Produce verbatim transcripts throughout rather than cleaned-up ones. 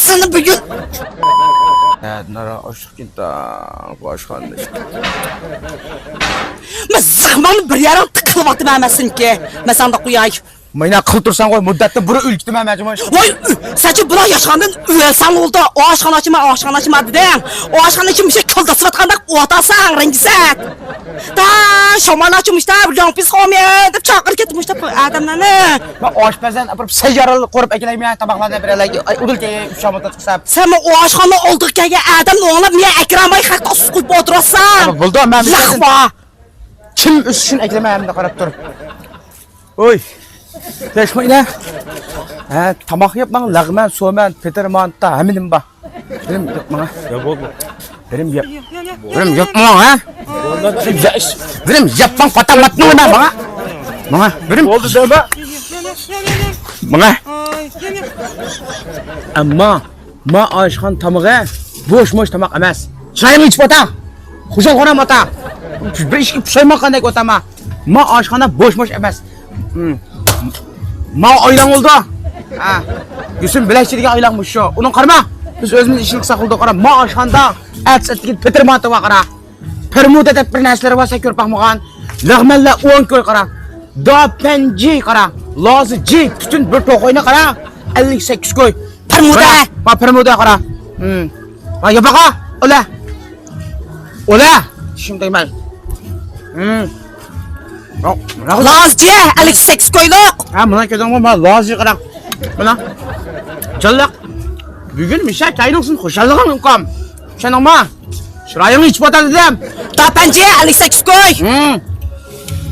سېنى بۈگۈن. ھە، نارا ئاشلىق كېتە، باشخانىدا. مەن زىخمامنى بىر يەرگە تىقىلىۋاتىمەن مەن سېنىڭكى. مەن ساڭا قوياي. مانا قىل تۇرساڭ غوي، مۇددەتتىن بۇرۇن ئۆلۈپ كېتىمەن مەن جۇمۇ. ۋاي، سەنچۇ بۇلار ياشىغاندىن ئۆلسەڭ بولدى. ئاشخانا ئاچىمەن، ئاشخانا ئاچىمەن دېدىڭ. ئاشخانا ئىچى مۇشۇ كالداسىۋاتقاندەك ئولتۇرساڭ رەنجىسەن. تا شاماللارچۇ مۇشتا بىر لوڭپىس خوميە دەپ چاقىرىپ كەتتى مۇشتا ئادەملەرنى. مەن ئاشپەزدىن ئاپىرىپ سەييارە قورۇپ ئەكېلەيمەن تاماقلارنى بېرەلەي. ئاي، ئۇدۇل كەيگەن ئۈچ شامال تاتقۇساپ. سەن مانا ئاشخانا ئالدىغا كەلگەن ئادەمنى ئوڭلاپ مېنى ئەكىرەلمەي خەققە ئۇسسۇپ قويۇپ ئولتۇرۇسەن. بولدى، مەن لەخۋا. كىم ئۆسۈشىنى ئەكېلىمەن ئەمدى قاراپ تۇر. ئوي. پەشماينا. ھە، تاماق يەپ ماڭ، لەغمەن، سومەن، پېتىر مانتا، ھەممە نېمە بار. بىرىم يەپ ماڭا. يا بولدى. بىرىم يەپ. بىرىم يەپ ماڭ، ھە؟ بىرىم يەپ ماڭ، پاتام ئاتماڭ ماڭا. ماڭا، بىرىم. بولدى دەمە. ماڭا. ئەمما ما ئاشخانا تامىقى بوش-موش تاماق ئەمەس. چىرايىڭ ئېچىپ ئاتا. خۇشال خورام ئاتا. بىر ئىشكە پۇشايمان قاندەك ئاتاما. ما ئاشخانا بوش-موش ئەمەس. ھىم. ما ئايلاڭ بولدى. ھە. يۈسۈن بىلەكچى دېگەن ئايلاڭ مۇشۇ. ئۇنىڭ قارىما. بىز ئۆزىمىز ئىشلىق ساقلىدۇق قارا. ما ئاشخانىدا ئەتىسى ئەتىگىن پېتىر مانتا بار قارا. پەرمۇدە دەپ بىر نەرسىلەر بار، سەن كۆرۈپ باقمىغان. لەغمەنلەر ئون كوي قارا. داپەنجى قارا. لازى جى پۈتۈن بىر توخۇنى قارا. ئەللىك سەككىز كوي. پەرمۇدە. قارا. ھا، پەرمۇدە قارا. ھىم. ھا، ياپاقا. ئۆلە. ئۆلە. چىشىم تەگمەي. ھىم. لازى جى ئەللىك سەككىز كويلۇق. ھا، مانا كۆردۈڭمۇ؟ مانا لازى قارا. مانا. جانلىق. بۈگۈن مىشا كەينىڭسىن خۇشاللىقىڭ ئۇكام. چۈشەندىڭما؟ چىرايىڭ ئېچىپ ئاتار دېدىم. داپەنجى ئەللىك سەككىز كوي. ھىم.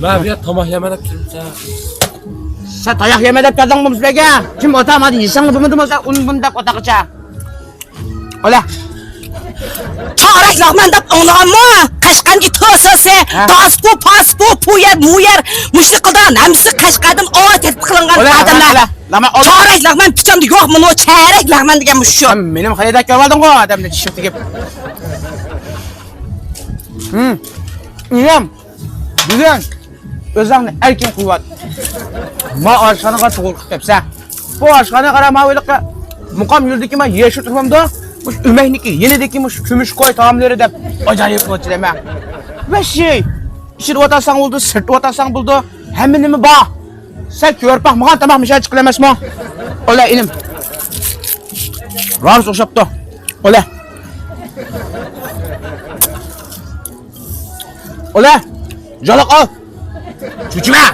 مەن بۇ يەردە تاماق يەيمەن دەپ كىرىپتىمەن. سەن تاياق يەيمەن دەپ كەلدىڭمۇ بىزگە؟ كىم ئاتا مادا يېسەڭ بولمىدىمۇ سەن ئۇن بۇن دەپ ئاتاقچە. ئۆلە. چارەك لەغمەن دەپ ئاڭلىغانمۇ؟ قەشقەرنىڭ توساسى، ھە؟ تاسپۇ، پاسپۇ، پۇ يەر، مۇ يەر، مۇشۇنى قىلىدىغان ھەممىسى قەشقەردىن ئاۋاز تەكلىپ قىلىنغان ئادەملەر. ئۆلە، ئۆلە. لەغمەن، ئۆلە. چارەك لەغمەن پىچاندا يوق، مۇنۇ چارەك لەغمەن دېگەن مۇشۇ. سەن مېنىڭ خېرىدار كۆرۈۋالدىڭغۇ ئادەمنى چىشىپ تېگىپ. ھىم. ئىنىم، بۈگۈن ئۆزۈڭنى ئەركىن قىلىۋات. ما ئاشخانىغا توغرا قىلىپ كەپسەن. بۇ ئاشخانا قارا، ما ھېلىقى مۇقام يولىدىكى ما يېشىل تۇرۇپتۇ. مۇشۇ ئۆمەكنىڭكى يېنىدىكى مۇشۇ كۈمۈش كوي تائاملىرى دەپ ئاجايىپ بولىدۇ دەيمەن. ۋەھشىي. ئىچىدە ئولتۇرساڭ بولىدۇ، سىرتتا ئولتۇرساڭ بولىدۇ. ھەممە نېمە بار. سەن كۆرۈپ باقمىغان تاماق مىشەن چىققىلى ئەمەسمۇ؟ ئۆلە ئىنىم. راست ئوخشاپتۇ. ئۆلە. ئۆلە. جالاق ئال. چۈچۈمە.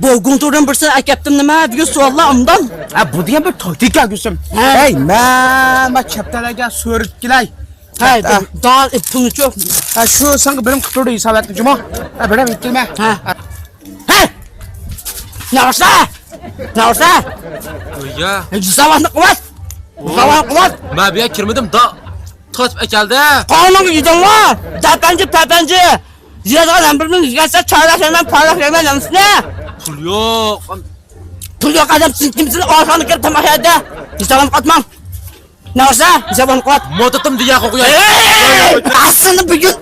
بوگۇڭتۇردىن بىرسىنى ئەكەپتىم نېمە؟ بۈگۈن سوئاللار ئۇنداق. ھە، بۇ دېگەن بىر تاكتىكا گۈلسۈم. ھە. ھەي، مەن، مەن كەپتەرلەرگە سۆرىتىپ كېلەي. ھە، ھە. دال، ئېپ، پۇلنى چۆپ. ھە، شۇ ساڭا بىرىم قىتۇردى ھېساباتنى جۇمۇ. ھە، بىرەم ئېيتتىمە. ھە. ھە. ناۋسا! ناۋسا! ئۆيگە. زاۋاننى قىلىۋەت! زاۋاننى قىلىۋەت! مەن بۇ يەرگە كىرمىدىم، دا. تارتىپ ئەكەلدى. قانۇنغا يېدىڭمۇ؟ دەپەنجى، پەپەنجى! يېدىغان ھەممىمىز يېگەنسە چايلاق يەيمەن، پايلاق يەيمەن دەمسىنە؟ پۇل يوق. پۇل يوق ئادەم سىز كىمسىز؟ ئاشخانىغا كىرىپ تاماق يەيدۇ. ھېسابنى قاتماڭ. ناۋسا، ھېسابنى قات. موتىتىم دېگەن قوقۇيا. ئەسلىنى بۈگۈن.